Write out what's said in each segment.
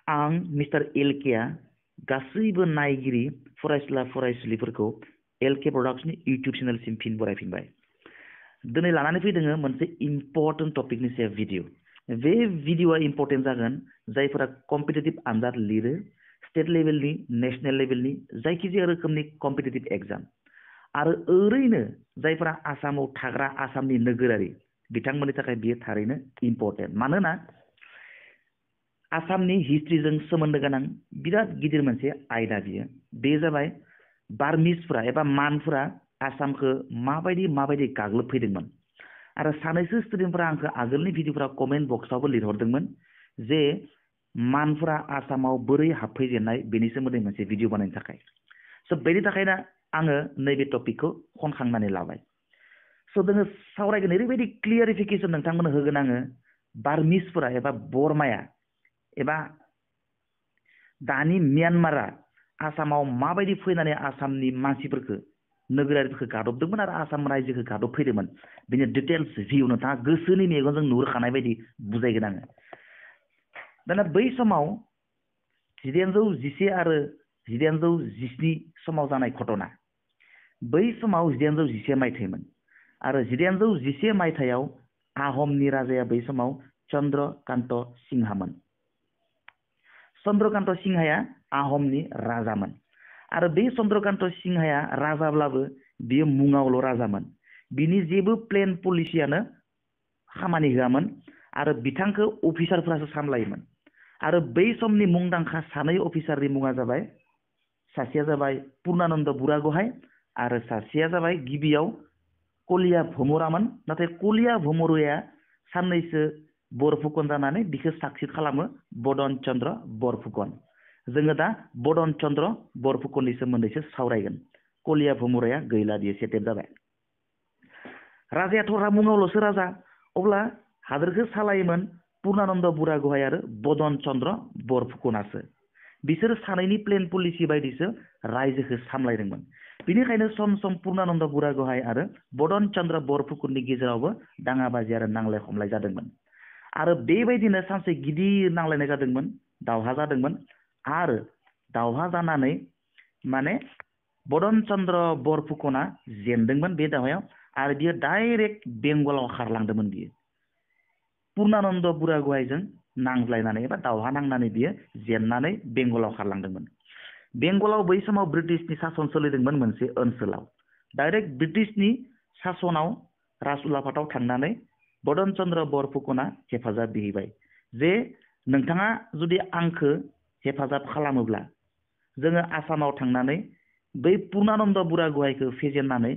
आं मिस्टार एलकेआ गासैबो नायगिरि फरायसुला फरायसुलिफोरखौ एलके प्रडाक्शननि इउटिउब चेनेलसिम फिन बरायफिनबाय। दिनै लानानै फैदोङो मोनसे इम्पर्टेन्ट टपिकनि सायाव भिडिअ। बे भिडिअआ इम्पर्टेन्ट जागोन जायफोरा कम्पिटिटिभ आनजाद लिरो, स्टेट लेभेलनि, नेसनेल लेभेलनि जायखिजाया रोखोमनि कम्पिटिटिभ एग्जाम, आरो ओरैनो जायफोरा आसामाव थाग्रा आसामनि नोगोरारि बिथांमोननि थाखाय बियो थारैनो इम्पर्टेन्ट। मानोना आसामनि हिस्ट्रिजों सोमोन्दो गोनां बिराद गिदिर मोनसे आयदा बियो। बे जाबाय बार्मिसफोरा एबा मानफोरा आसामखौ माबायदि गाग्लोबफैदोंमोन। आरो सानैसो स्टुडेन्टफोरा आंखौ आगोलनि भिडिअफोराव कमेन्ट बक्सआवबो लिरहरदोंमोन जे मानफोरा आसामाव बोरै हाबफैजेननाय बेनि सोमोन्दै मोनसे भिडिअ बानायनो थाखाय। स' बेनि थाखायनो आङो नैबे टपिकखौ खनखांनानै लाबाय। स' जोङो सावरायगोन, ओरैबायदि क्लियारिफिकेसन नोंथांमोननो होगोन आङो। बार्मिसफोरा एबा बर्माया एबा दानि म्यानमारा आसामाव माबायदि फैनानै आसामनि मानसिफोरखौ, नोगोरारिफोरखौ गादबदोंमोन आरो आसाम रायजोखौ गादबफैदोंमोन, बेनि डिटेल्स भिउ नोंथाङा गोसोनि मेगनजों नुहुरखानाय बायदि बुजायगोन आङो। दाना बै समाव 1911 आरो 1917 समाव जानाय घटना। बै समाव 1911 मायथाइमोन आरो 1911 मायथाइयाव आहमनि राजाया बै समाव चन्द्रकान्त सिंहामोन। चन्द्रकान्त सिंहाया आहमनि राजामोन। आरो बे चन्द्रकान्त सिंहाया राजाब्लाबो बियो मुङावल' राजामोन। बिनि जेबो प्लेन पलिसियानो खामानि होआमोन आरो बिथांखौ अफिसारफोरासो सामलायोमोन। आरो बै समनि मुंदांखा सानै अफिसारनि मुङा जाबाय, सासेया जाबाय पुर्णानन्द बुरागहाइ आरो सासेया जाबाय गिबियाव कलिया भुमरामोन। नाथाय कलिया भुमरुआ साननैसो बरफुकन जानानै बिखौ साक्सिड खालामो बदन चन्द्र बरफुकन। जोङो दा बदन चन्द्र बरफुकननि सोमोन्दैसो सावरायगोन। कलिया भुमराया गैला, बियो सेटेल जाबाय। राजायाथ' मुङावल'सो राजा। अब्ला हादोरखौ सालायोमोन पुर्णानन्द बुरागहाइ आरो बदन चन्द्र बरफुकनासो। बिसोर सानैनि प्लेन पलिसि बायदिसो रायजोखौ सामलायदोंमोन। बेनिखायनो सम सम पुर्णानन्द बुरागहाइ आरो बदन चन्द्र बरफुकननि गेजेरावबो दाङाबाजि आरो नांलाय खमलाय जादोंमोन। आरो बेबायदिनो सानसे गिदिर नांलायनाय जादोंमोन, दावहा जादोंमोन। आरो दावहा जानानै माने बदन चन्द्र बरफुकना जेनदोंमोन बे दावहायाव। आरो बियो डाइरेक्ट बेंगलाव खारलांदोंमोन। बियो पुर्णानन्द बुरागहाइजों नांज्लायनानै एबा दावहा नांनानै बियो जेननानै बेंगलाव खारलांदोंमोन। बेंगलाव बै समाव ब्रिटिशनि सासन सोलिदोंमोन मोनसे ओनसोलाव। डाइरेक्ट ब्रिटिशनि सासनाव राजउलाफादाव थांनानै बदन चन्द्र बरफुकना हेफाजाब बिहैबाय जे नोंथाङा जुदि आंखौ हेफाजाब खालामोब्ला जोङो आसामाव थांनानै बै पुर्णानन्द बुरागहाइखौ फेजेननानै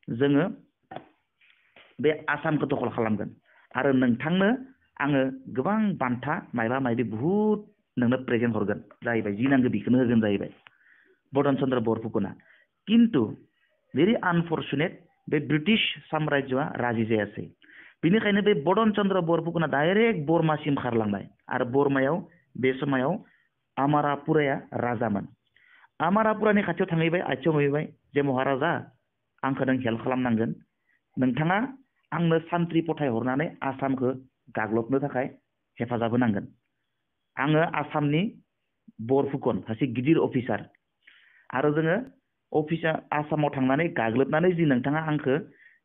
जोङो बे आसामखौ दखल खालामगोन आरो नोंथांनो आङो गोबां बान्था मायबा मायबि बुहुद नोंनो प्रेजेन्ट हरगोन जाहैबाय। जि नांगौ बेखौनो होगोन जाहैबाय बदन चन्द्र बरफुकना। खिन्थु भेरि आनफर्चुनेट बे ब्रिटिश साम्राज्यआ राजि जायासै। बेनिखायनो बे बदन चन्द्र बरफुकना डाइरेक्ट बर्मासिम खारलांबाय। आरो बर्मायाव बे समाव आमारापुराया राजामोन। आमारापुरानि खाथियाव थांहैबाय, आथियाव मोहैबाय जे महाराजा आंखौ नों हेल्प खालामनांगोन। नोंथाङा आंनो सान्थ्रि फथायहरनानै आसामखौ गाग्लोबनो थाखाय हेफाजाब होनांगोन। आङो आसामनि बरफुकन सासे गिदिर अफिसार। आरो जोङो आसामाव थांनानै गाग्लोबनानै जि नोंथाङा आंखौ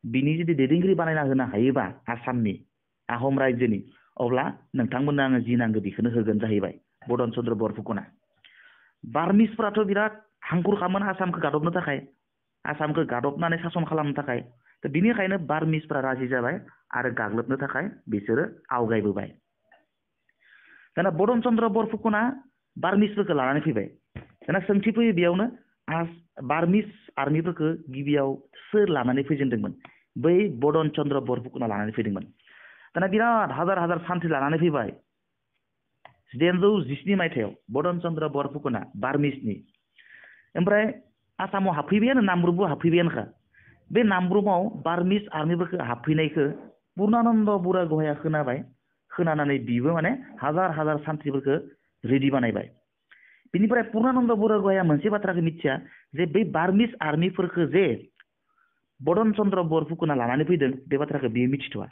बिनि जुदि दैदेनगिरि बानायना होनो हायोबा आसामनि आहम रायजोनि, अब्ला नोंथांमोननो आङो जि नांगौ बेखौनो होगोन जाहैबाय बदन चन्द्र बरफुकना। बार्मिसफोराथ' बिराद हांखुरखामोन आसामखौ गादबनो थाखाय, आसामखौ गादबनानै सासन खालामनो थाखाय। बिनिखायनो बार्मिसफोरा राजि जाबाय आरो गाग्लोबनो थाखाय बिसोरो आवगायबोबाय। दाना बदन चन्द्र बरफुकना बार्मिसफोरखौ लानानै फैबाय। दाना सोंथि फैयो बेयावनो, बार्मिस आर्मिफोरखौ गिबियाव सोर लानानै फैजेनदोंमोन? बै बदन चन्द्र बरफुकना लानानै फैदोंमोन। दाना बिराद हाजार हाजार सान्थ्रि लानानै फैबाय 1917 मायथाइयाव बदन चन्द्र बरफुकना बार्मिसनि। ओमफ्राय आसामाव हाबफैबायानो, नामरुबबो हाबफैबायानोखा। बे नामरुमाव बार्मिस आर्मिफोरखौ हाबफैनायखौ पुर्णानन्द बुरागहाइआ खोनाबाय। खोनानानै बिबो माने हाजार हाजार सान्थ्रिफोरखौ रेडि बानायबाय। बिनिफ्राय पुर्णानन्द बुरागहाइआ मोनसे बाथ्राखौ मिथिया जे बै बार्मिस आर्मिफोरखौ जे बदन चन्द्र बरफुकना लानानै फैदों बे बाथ्राखौ बियो मिथिथ'वा।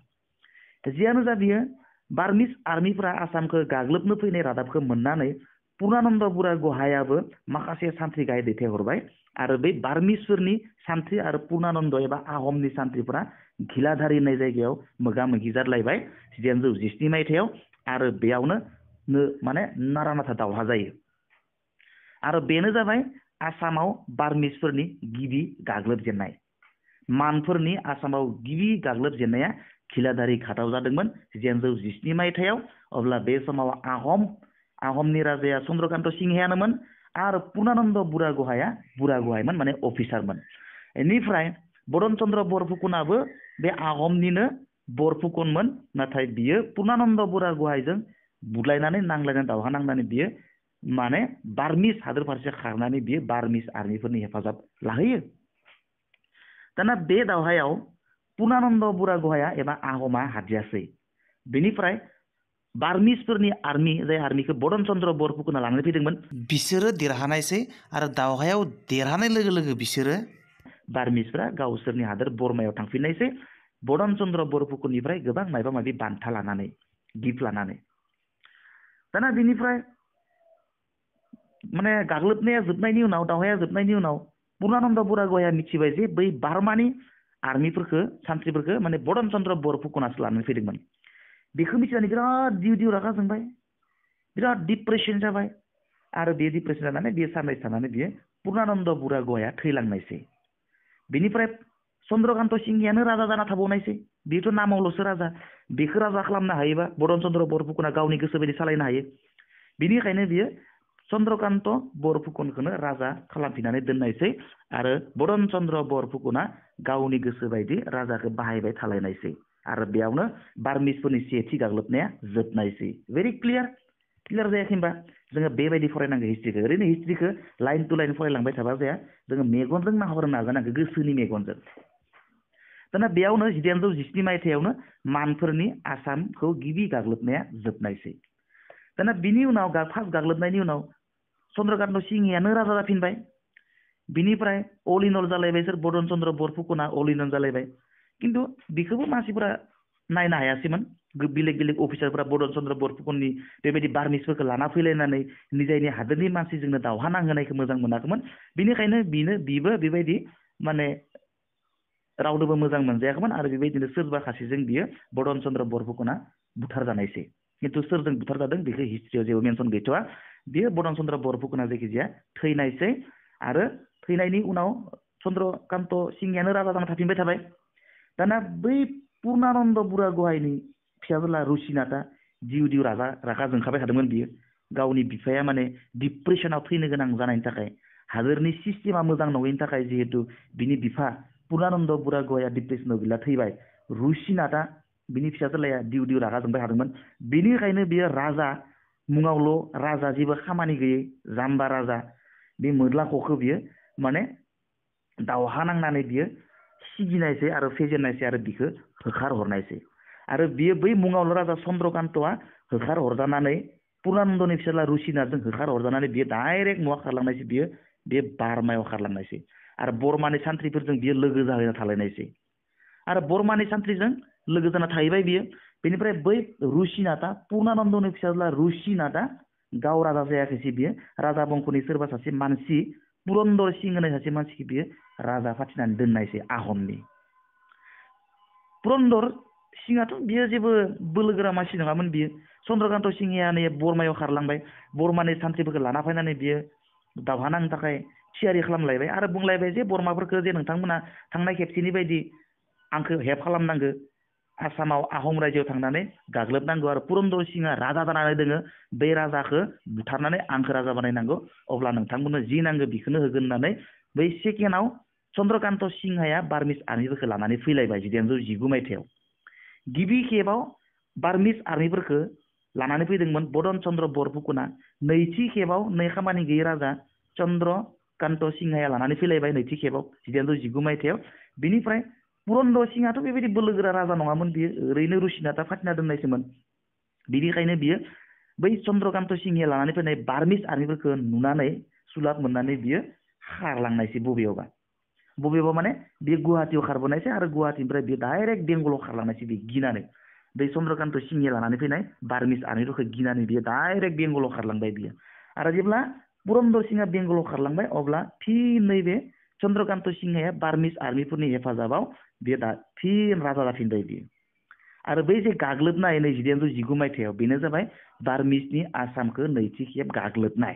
जियानो जा बियो बार्मिस आर्मिफोरा आसामखौ गाग्लोबनो फैनाय रादाबखौ मोननानै पुर्णानन्द बुरागहायाबो माखासे सान्थ्रि गाहाय दैथायहरबाय आरो बै बार्मिसफोरनि सान्थ्रि आरो पुर्णानन्द एबा आहमनि सान्थ्रिफोरा घिलाधारि होननाय जायगायाव मोगा मोगि जालायबाय 1917 मायथाइयाव आरो बेयावनो माने नारानाथा दावहा जायो आरो बेनो जाबाय आसामाव बार्मिसफोरनि गिबि गाग्लोबजेननाय मानफोरनि आसामाव गिबि गाग्लोबजेननाया घिलाधारि घाटआव जादोंमोन 1917 मायथाइयाव अब्ला बे समाव आहमनि राजाया चन्द्रकान्त सिंहायानोमोन आरो पुर्णानन्द बुरागहायमोन माने अफिसारमोन बेनिफ्राय बरन चन्द्र बरफुकनाबो बे आहमनिनो बरफुकनमोन नाथाय बियो पुर्णानन्द बुरागहायजों बुलायनानै नांलायनानै दावहा नांनानै बियो माने बार्मिस हादोर फारसे खारनानै बियो बार्मिस आर्मिफोरनि हेफाजाब लाहैयो दाना बे दावहायाव पुर्णानन्द बुरागहाया एबा आहमा हादियासै बेनिफ्राय बार्मिसफोरनि आर्मि जाय आर्मिखौ बरन चन्द्र बरफुकना लानानै फैदोंमोन बिसोरो देरहानायसै आरो दावहायाव देरहानाय लोगो लोगो बिसोरो बार्मिसफ्रा गावसोरनि हादोर बर्मायाव थांफिननायसै बरन चन्द्र बरफुकननिफ्राय गोबां माबा माबि बान्था लानानै गिफ्ट लानानै दाना बिनिफ्राय माने गाग्लोबनाया जोबनायनि उनाव दावहाया जोबनायनि उनाव पुर्णानन्द बुरागहाया मिथिबाय जे बै बार्मानि आर्मिफोरखौ सान्थ्रिफोरखौ माने बरन चन्द्र बरफुकनासो लानानै फैदोंमोन बेखौ मिथिनानै बिराद दिउ रागा जोंबाय बिराद डिप्रेसन जाबाय आरो बे डिप्रेसन जानानै बियो साननैसो थानानै बियो पुर्णानन्द बुरागहाया थैलांनायसै बेनिफ्राय चन्द्रकान्त सिंहायानो राजा जाना थाबावनायसै बेथ' नामावल'सो राजा बेखौ राजा खालामनो हायोबा बरन चन्द्र बरफुकना गावनि गोसो बायदि सालायनो हायो बिनिखायनो बियो चन्द्रकान्त बरफुकनखौनो राजा खालामफिननानै दोननायसै आरो बरन चन्द्र बरफुकना गावनि गोसो बायदि राजाखौ बाहायबाय थालायनायसै आरो बेयावनो बार्मिसफोरनि सेथि गाग्लोबनाया जोबनायसै भेरि क्लियार जायाखै होनबा जोङो बेबायदि फरायनांगौ हिस्ट्रिखौ ओरैनो हिस्ट्रिखौ लाइन टु लाइन फरायलांबाय थाबा जाया जोङो मेगनजों नाहरनो नाजानांगौ गोसोनि मेगनजों दाना बेयावनो 1917 मायथाइयावनो मानफोरनि आसामखौ गिबि गाग्लोबनाया जोबनायसै दाना बिनि उनाव फार्स्ट गाग्लोबनायनि उनाव चन्द्रकान्त सिंहायानो राजा जाफिनबाय बिनिफ्राय अल इन अल जालायबाय सोर बरन चन्द्र बरफुकना अल इन अल जालायबाय खिन्थु बेखौबो मानसिफोरा नायनो हायासैमोन बेलेग बेलेग अफिसारफोरा बरन चन्द्र बरफुकननि बेबायदि बार्मिसफोरखौ लाना फैलायनानै निजायनि हादोरनि मानसिजोंनो दावहा नांहोनायखौ मोजां मोनाखैमोन बेनिखायनो बिबो बेबायदि माने रावनोबो मोजां मोनजायाखैमोन आरो बेबायदिनो सोरबा सासेजों बियो बरन चन्द्र बरफुकना बुथार जानायसै खिन्थु सोरजों बुथार जादों बेखौ हिस्ट्रियाव जेबो मेनसन गैथ'वा बियो बरन चन्द्र बरफुकना जायखिजाया थैनायसै आरो थैनायनि उनाव चन्द्रकान्त सिंहायानो राजा जाना थाफिनबाय थाबाय दाना बै पुर्णानन्द बुरागहायनि फिसाज्ला रुसिनाथआ दिउ रागा जोंखाबाय थादोंमोन बियो गावनि बिफाया माने डिप्रेसनाव थैनो गोनां जानायनि थाखाय हादोरनि सिस्टेमा मोजां नङैनि थाखाय जिहेतु बिनि बिफा पुर्णानन्द बुरागहाया डिप्रेसनाव गैला थैबाय रुसिनाथआ बिनि फिसाज्लाया दिउ रागा जोंबाय थादोंमोन बेनिखायनो बियो राजा मुङावल' राजा जेबो खामानि गैयै जाम्बा राजा बे मोद्लाखौखौ बियो माने दावहा नांनानै बियो सिगिनायसै आरो फेजेननायसै आरो बिखौ होखार हरनायसै आरो बियो बै मुङावल' राजा चन्द्रकान्तआ होखार हरजानानै पुर्णानन्दनि फिसाज्ला रुसिनाथजों होखार हरजानानै बियो डाइरेक्ट न'आव खारलांनायसै बियो बे बार्मायाव खारलांनायसै आरो बर्मानि सान्थ्रिफोरजों बियो लोगो जाहैना थालायनायसै आरो बर्मानि सान्थ्रिजों लोगो जाना थाहैबाय बियो बेनिफ्राय बै रुसिनाथआ पुर्णानन्दनि फिसाज्ला रुसिनाथआ गाव राजा जायाखैसै बियो राजा बंख'नि सोरबा सासे मानसि पुरन्दर सिं होननाय सासे मानसिखौ बियो राजा फाथिनानै दोननायसै आहमनि पुरन्दर सिंहाथ' बियो जेबो बोलोगोरा मानसि नङामोन बियो चन्द्रकान्त सिंहायानो बर्मायाव खारलांबाय बर्मानि सान्थ्रिफोरखौ लाना फैनानै बियो दावहा नांनो थाखाय थियारि खालामलायबाय आरो बुंलायबाय जे बर्माफोरखौ जे नोंथांमोना थांनाय खेबसेनि बायदि आंखौ हेल्प खालामनांगौ आसामाव आहम रायजोआव थांनानै गाग्लोबनांगौ आरो पुरन्दर सिंहा राजा जानानै दोङो बे राजाखौ बुथारनानै आंखौ राजा बानायनांगौ अब्ला नोंथांमोननो जि नांगौ बेखौनो होगोन होननानै बै सेकेन्डआव चन्द्रकान्त सिंहाया बार्मिस आर्मिफोरखौ लानानै फैलायबाय 1919 मायथाइयाव गिबि खेबाव बार्मिस आर्मिफोरखौ लानानै फैदोंमोन बरन चन्द्र बरफुकना नैथि खेबाव नै खामानि गैयै राजा चन्द्रकान्त सिंहाया लानानै फैलायबाय नैथि खेबाव 1919 मायथाइयाव बिनिफ्राय पुरन्दर सिंहाथ' बेबायदि बोलोगोरा राजा नङामोन बियो ओरैनो रुसिनाथआ फाथिना दोननायसोमोन बिनिखायनो बियो बै चन्द्रकान्त सिंहाया लानानै फैनाय बार्मिस आर्मिफोरखौ नुनानै सुलाद मोननानै बियो खारलांनायसै बबेयावबा माने बियो गुवाहाटियाव खारबोनायसै आरो गुवाहाटिनिफ्राय बियो डाइरेक्ट बेंगलाव खारलांनायसै बे गिनानै बै चन्द्रकान्त सिंहया लानानै फैनाय बार्मिस आर्मिफोरखौ गिनानै बियो डाइरेक्ट बेंगलाव खारलांबाय बियो आरो जेब्ला पुरन्दर सिंहआ बेंगलाव खारलांबाय अब्ला फिन नैबे चन्द्रकान्त सिंहया बार्मिस आर्मिफोरनि हेफाजाबाव बियो दा फिन राजा जाफिनबाय बियो आरो बै जे गाग्लोबनाय 1919 मायथाइयाव बेनो जाबाय बार्मिसनि आसामखौ नैथि खेब गाग्लोबनाय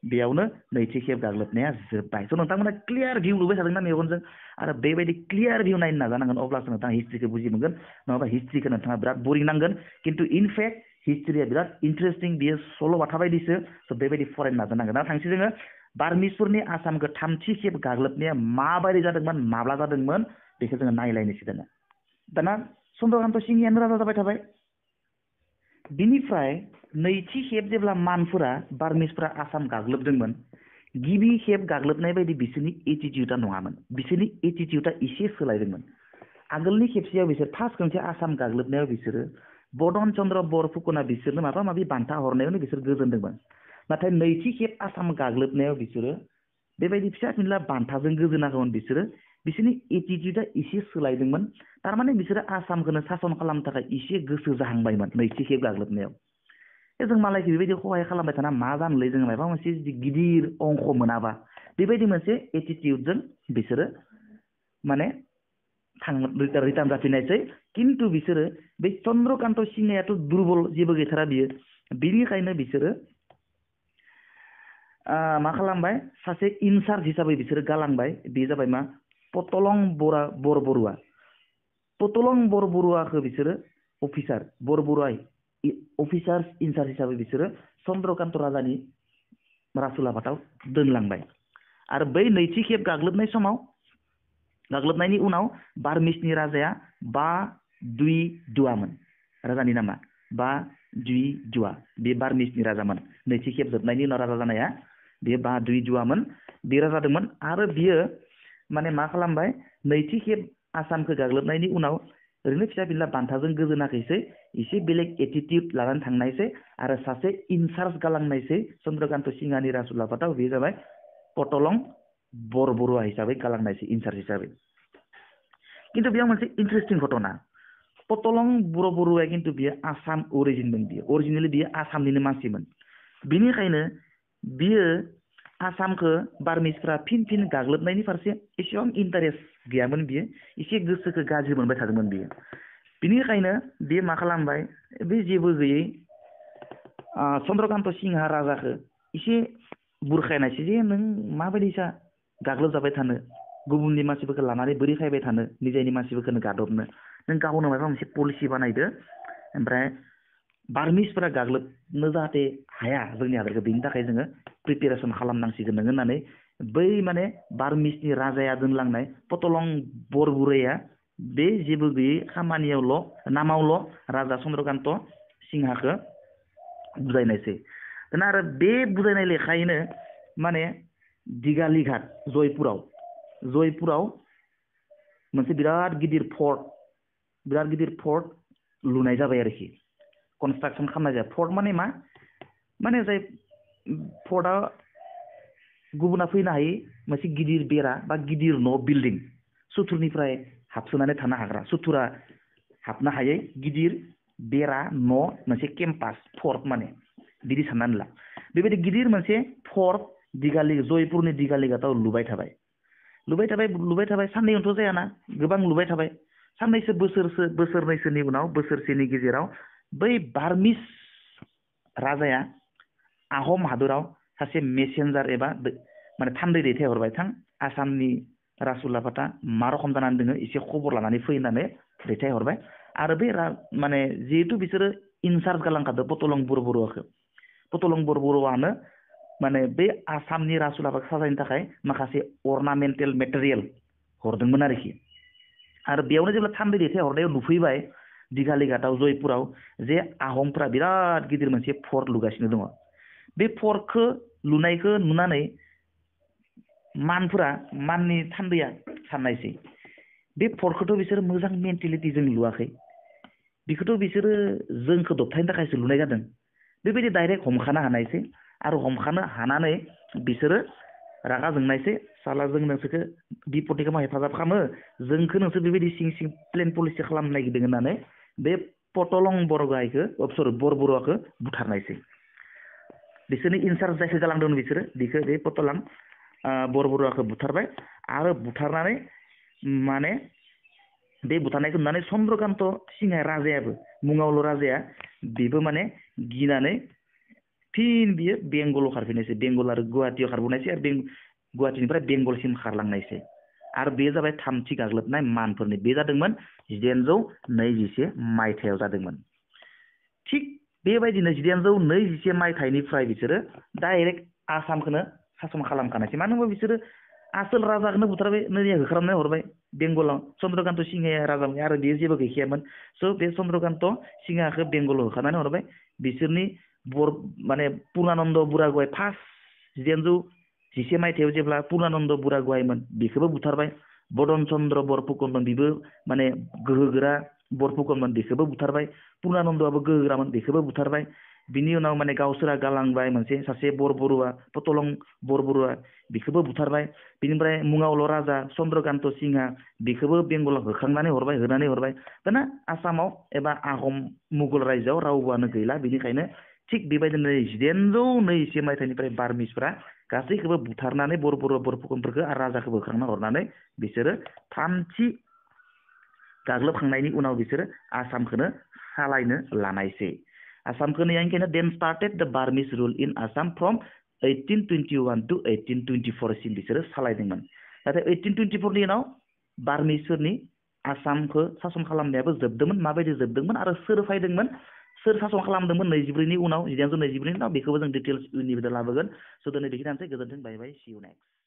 बेयावनो नैथि खेब गाग्लोबनाया जोब्बाय स' नोंथांमोना क्लियार भिउ नुबाय थादोंना मेगनजों आरो बेबायदि क्लियार भिउ नायनो नाजानांगोन अब्लासो नोंथाङा हिस्ट्रिखौ बुजि मोनगोन नङाबा हिस्ट्रिखौ नोंथाङा बिराद बरिं नांगोन खिन्थु इनफेक्ट हिस्ट्रिया बिराद इन्टारेस्टिं बियो सल'बाथा बायदिसो स' बेबायदि फरायनो नाजानांगोन दा थांसै जोङो बार्मिसफोरनि आसामखौ थामथि खेब गाग्लोबनाया माबायदि जादोंमोन माब्ला जादोंमोन बेखौ जोङो नायलायनोसै दाना चन्द्रकान्त सिंहयानो राजा जाबाय थाबाय बिनिफ्राय नैथि खेब जेब्ला मानफोरा बार्मिसफोरा आसाम गाग्लोबदोंमोन गिबि खेब गाग्लोबनाय बायदि बिसोरनि एटिटिउडा नङामोन बिसोरनि एटिटिउडा एसे सोलायदोंमोन आगोलनि खेबसेयाव बिसोर फार्स्ट खनसे आसाम गाग्लोबनायाव बिसोरो बदन चन्द्र बरफुकना बिसोरनो माबा माबि बान्था हरनायावनो बिसोर गोजोनदोंमोन नाथाय नैथि खेब आसाम गाग्लोबनायाव बिसोरो बेबायदि फिसा फिनला बान्थाजों गोजोनाखैमोन बिसोरनि एटिटिउडा एसे सोलायदोंमोन थारमाने बिसोरो आसामखौनो सासन खालामनो थाखाय एसे गोसो जाहांबायमोन नैथि खेब गाग्लोबनायाव जों मालायखौ बेबायदि खहाय खालामबाय थाना मा जानोलै जों माबा मोनसे गिदिर अंख मोनाबा बेबायदि मोनसे एटिटिउडजों बिसोरो माने रिटार्न जाफिननायसै खिन्थु बिसोरो बे चन्द्रकान्त सिंहयाथ' दुरबल जेबो गैथारा बियो बिनिखायनो बिसोरो मा खालामबाय सासे इनचार्ज हिसाबै बिसोरो गालांबाय बे जाबाय मा पटलं बरबरुवा बरबरुवाखौ बिसोरो अफिसार बरबरुवा अफिसार इनचार्ज हिसाबै बिसोरो चन्द्रकान्त राजानि राजउलाफादाव दोनलांबाय आरो बै नैथि खेब गाग्लोबनायनि उनाव बार्मिसनि राजाया बा दुइ दुआमोन राजानि नामा बा दुइ दुआ बे बार्मिसनि राजामोन नैथि खेब जोबनायनि उनाव राजा जानाया बे बा दुइ दुआमोन बे राजा जादोंमोन आरो बियो माने मा खालामबाय नैथि खेब आसामखौ गाग्लोबनायनि उनाव ओरैनो फिसा फिनला बान्थाजों गोजोनाखैसै एसे बेलेग एटिटिउड लानानै थांनायसै आरो सासे इनचार्ज गालांनायसै चन्द्रकान्त सिंहनि राजउलाफादाव बे जाबाय पटलं बरबरुवा हिसाबै गालांनायसै इनचार्ज हिसाबै खिन्थु बेयाव मोनसे इन्टारेस्टिं घटना पटलं बरबरुवाया खिन्थु बियो आसाम अरिजिनमोन बियो अरिजिनेलि बियो आसामनिनो मानसिमोन बिनिखायनो बियो आसामखौ बार्मिसफ्रा फिन फिन गाग्लोबनायनि फारसे एसेबां इन्टारेस्ट गैयामोन बियो एसे गोसोखौ गाज्रि मोनबाय थादोंमोन बियो बिनिखायनो बियो मा खालामबाय बे जेबो गैयै चन्द्रकान्त सिंहा राजाखौ एसे बुरखायनायसै जे नों माबायदिसा गाग्लोबजाबाय थानो गुबुननि मानसिफोरखौ लानानै बोरै फायबाय थानो निजायनि मानसिफोरखौनो गादबनो नों गावनो माबा मोनसे पलिसि बानायदो ओमफ्राय बार्मिसफोरा गाग्लोबनो जाहाथे हाया जोंनि हादरखौ बेनि थाखाय जोङो प्रिपेरेसन खालामनांसिगोन नों होननानै बै माने बार्मिसनि राजाया दोनलांनाय पटलं बरबरुवाया बे जेबो गैयै खामानियावल' नामावल' राजा चन्द्रकान्त सिंहाखौ बुजायनायसै दाना आरो बे बुजायनाय लेखायैनो माने दिगालिघाट जयपुराव मोनसे बिराद गिदिर फर्ट लुनाय जाबाय आरोखि कनस्ट्राक्सन खालामनाय जाबाय फर्ट माने मा माने जाय फर्टआ गुबुना फैनो हायै मोनसे गिदिर बेरा बा गिदिर न' बिल्डिं सुथुरनिफ्राय हाबसोनानै थानो हाग्रा सुथुरा हाबनो हायै गिदिर बेरा न' मोनसे केम्पास फर्ट माने बिदि साननानै ला बेबायदि गिदिर मोनसे फर्ट जयपुरनि दिगालिघाटआव लुबाय थाबाय साननैयावथ' जायाना गोबां लुबाय थाबाय साननैसो बोसोरनैसोनि उनाव बोसोरसेनि गेजेराव बै बार्मिस राजाया आहम हादराव सासे मेसेन्जार एबा माने थान्दै दैथायहरबाय थां आसामनि राजउलाफादा मा रखम जानानै दोङो एसे खबर लानानै फै होननानै दैथायहरबाय आरो बे माने जिहेतु बिसोरो इनचार्ज गालांखादों पटलं बरबरुवानो माने बे आसामनि राजउलाफादखौ साजायनो थाखाय माखासे अर्नामेन्टेल मेटेरियेल हरदोंमोन आरोखि आरो बेयावनो जेब्ला थान्दै दैथायहरनायाव नुफैबाय दिगालिघाटआव जयपुराव जे आहमफ्रा बिराद गिदिर मोनसे फर्ट लुगासिनो दङ बे फर्टखौ लुनायखौ नुनानै माननि थान्दैया साननायसै बे फर्टखौथ' बिसोरो मोजां मेन्टेलिटिजों लुवाखै बेखौथ' बिसोरो जोंखौ दबथायनो थाखायसो लुनाय जादों बेबायदि डाइरेक्ट हमखानो हानायसै आरो हमखानो हानानै बिसोरो रागा जोंनायसै साला जों नोंसोरखौ बिपदनि खामानि हेफाजाब खालामो जोंखौ नोंसोर बेबायदि सिं प्लेन पलिसि खालामनो नागिरदों होननानै बे पटलं बरग'हाइखौ बरबरुवाखौ बुथारनायसै बिसोरनि इनचार्ज जायखौ गालांदोंमोन बिसोरो बेखौ बे पटलां बरबरुवाखौ बुथारबाय आरो बुथारनानै माने बे बुथारनायखौ नुनानै चन्द्रकान्त सिंहआ राजायाबो मुङावल' राजाया बेबो माने गिनानै फिन बियो बेंगलाव खारफिननायसै बेंगल आरो गुवाहाटियाव खारबोनायसै आरो गुवाहाटिनिफ्राय बेंगलसिम खारलांनायसै आरो बे जाबाय थामथि गाग्लोबनाय मानफोरनि बे जादोंमोन 1821 मायथाइयाव जादोंमोन थिग बेबायदिनो 1821 मायथाइनिफ्राय बिसोरो डाइरेक्ट आसामखौनो सासन खालामखानायसै मानो होनबा बिसोरो आसोल राजाखौनो बुथारबाय नैया होखारनानै हरबाय बेंगलाव चन्द्रकान्त सिंहआ राजामोन आरो बेयो जेबो गैखायामोन स' बे चन्द्रकान्त सिंहखौ बेंगलाव होखारनानै हरबाय बिसोरनि माने पुर्णानन्द बुरागहाइ फार्स्ट 1811 मायथाइयाव जेब्ला पुर्णानन्द बुरागहाइमोन बेखौबो बुथारबाय बदन चन्द्र बरफुकनमोन बेबो माने गोहोगोरा बरफुकनमोन बेखौबो बुथारबाय पुर्णानन्दआबो गोहोगोरामोन बेखौबो बुथारबाय बिनि उनाव माने गावसोरा गालांबाय मोनसे सासे बरबरुवा पटलं बरबरुवा बेखौबो बुथारबाय बिनिफ्राय मुङावल' राजा चन्द्रकान्त सिंहआ बेखौबो बेंगलाव होखांनानै हरबाय दाना आसामाव एबा आहम मुगल रायजोआव रावबोआनो गैला बेनिखायनो थिग बेबायदिनो 1821 मायथाइनिफ्राय बार्मिसफ्रा गासैखौबो बुथारनानै बरबरुवा बरफुकनफोरखौ आरो राजाखौबो होखांना हरनानै बिसोरो थामथि गाग्लोबखांनायनि उनाव बिसोरो आसामखौनो सालायनो लानायसै आसामखौनो यानिखायनो then started the Burmese rule in Assam from 1821 to 1824 सिम बिसोरो सालायदोंमोन नाथाय 1824 नि उनाव बार्मिसफोरनि आसामखौ सासन खालामनायाबो जोबदोंमोन माबायदि जोबदोंमोन आरो सोर फैदोंमोन सोर सासन खालामदोंमोन 24 नि उनाव 1924 नि उनाव बेखौबो जों डिटेल्स उननि भिडिअ लाबोगोन स' दिनै बेखिनियानोसै गोजोन्थों बाय बाय सि इउ नेक्स्ट